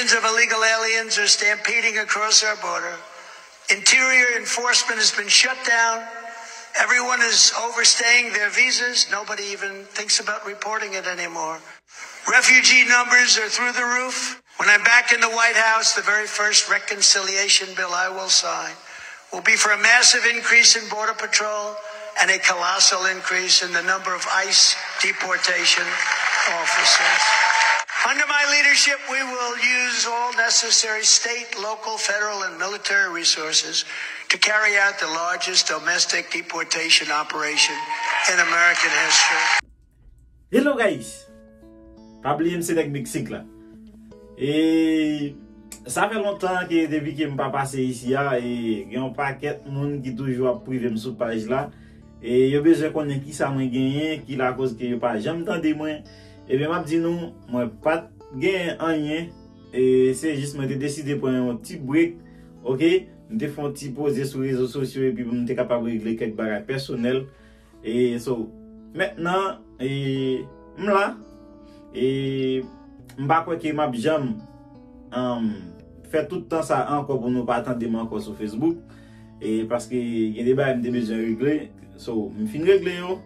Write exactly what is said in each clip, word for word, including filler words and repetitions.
Of illegal aliens are stampeding across our border. Interior enforcement has been shut down. Everyone is overstaying their visas. Nobody even thinks about reporting it anymore. Refugee numbers are through the roof. When I'm back in the White House, the very first reconciliation bill I will sign will be for a massive increase in Border Patrol and a colossal increase in the number of ICE deportation officers. Under my leadership, we will use all necessary state, local, federal, and military resources to carry out the largest domestic deportation operation in American history. Hello guys! Pa bliye m se nèg Meksik la. E sa fè lontan ke depi ke m pa pase isi a, e gen yon pakèt moun ki toujou ap prive m sou paj la. E yo bezwen konnen kisa mwen genyen, ki lakoz ke yo pa janm tande mwen. Ebyen m ap di nou, mwen pa t genyen anyen. E se jis mwen te deside pran yon ti break, oke? M te fè yon ti poze sou rezo sosyo epi pou m te kapab regle kèk bagay pèsonèl. E so, mentnan, e, m la. E m pa kwè ke m ap janm um, fè tout tan sa ankò pou nou pa tande m ankò sou Facebook. E paske gen de bagay m te bezwen regle. So, m fin regle yo.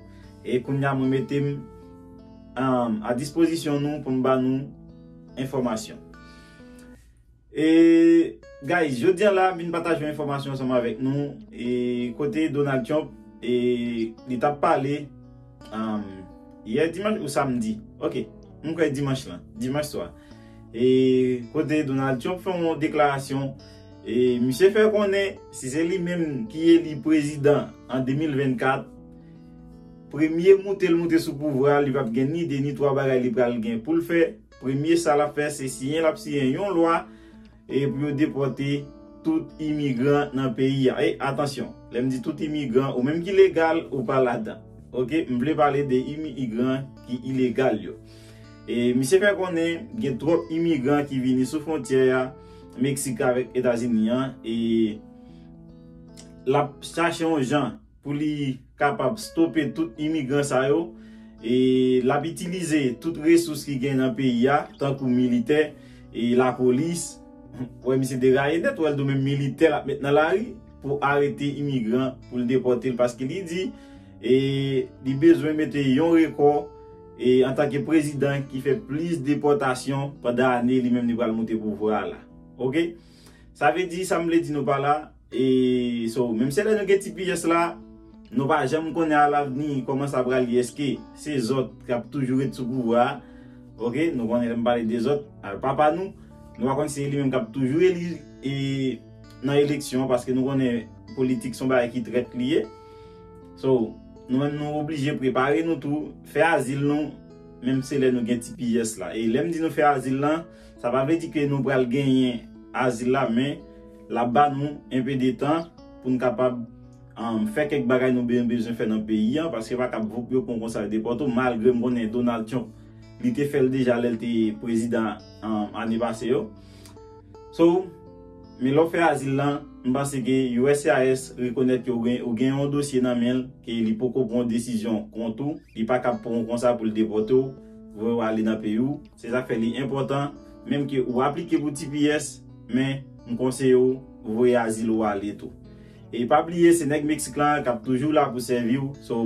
E kounye a mwen mete m um, a dispozisyon nou pou m ba nou enfòmasyon. E guys, jodi a la, m vin pataje yon enfòmasyon ansanm avèk nou. E kote Donald Trump, e li t ap pale um, yè dimanch ou samdi. Oke, m kwè dimanch lan, dimanch swa. E kote Donald Trump fè yon deklarasyon, e misye fè konnen si se li menm ki eli prezidan an de mil vennkat, premye moute l moute sou pouvwa, li p ap gen ni de ni twa bagay li pral gen pou l fè. Premye sa l ap fè, se siyen l ap siyen yon lwa e pou yo depòte tout imigran nan peyi a. E atansyon, lè m di tout imigran, ou menm ki legal, ou pa ladan. Oke, m vle pale de imigran ki ilegal yo. E misye fè konnen gen twòp imigran ki vini sou fwontyè a Meksik avèk Etazini an, e l ap chache yon jan pou li kapab stope tout imigran sa yo. E l ap itilize tout resous ki gen nan peyi a, tankou militè e lapolis. Wè misye deraye nèt, wè l di w menm militè l ap met nan lari pou arete imigran, pou l depòte l, paske li di e li bezwen mete yon rekò e antanke prezidan ki fè plis depòtasyon pandan ane li menm li pral moute pouvwa a la. Oke? Sa vle di, sa m vle di nou pa la, e so, menm se lè nou gen T P S la, nou pa janm konnen alavni kòman sa pral ye, èske se zòt k ap toujou ret sou pouvwa a. Oke, nou konnen lè m pale de zòt, al papa nou, nou pa konn si se li menm k ap toujou eli e nan eleksyon an, paske nou konnen politik se yon bagay ki trèt li ye. So, nou menm nou oblije prepare nou tou, fè azil nou, menm se lè nou gen T P S la. E lè m di nou fè azil lan, sa pa vle di ke nou pral genyen azil la, men l ap ba nou enpe de tan pou n kapab um, fè kèk bagay nou be- bezwen fè nan peyi an, paske pa kab vouk yo pran konsa yo depòte w, malgre m konnen Donald Trump, li te fè l deja lè l te prezidan um, ane pase yo. So, men lè w fè azil lan, m panse ke U S C I S rekonèt ke w gen, w gen yon dosye nan men l, ke li poko pran yon desizyon kont ou, li pa kab pran w konsa pou l depòte w, voye w ale nan peyi w. Se sa k fè li enpòtan, menm ke ou aplike pou T P S, men m konseye w voye azil ou ale tou. E pa bliye, se nèg Meksik lan k ap toujou la pou sèvi w. So,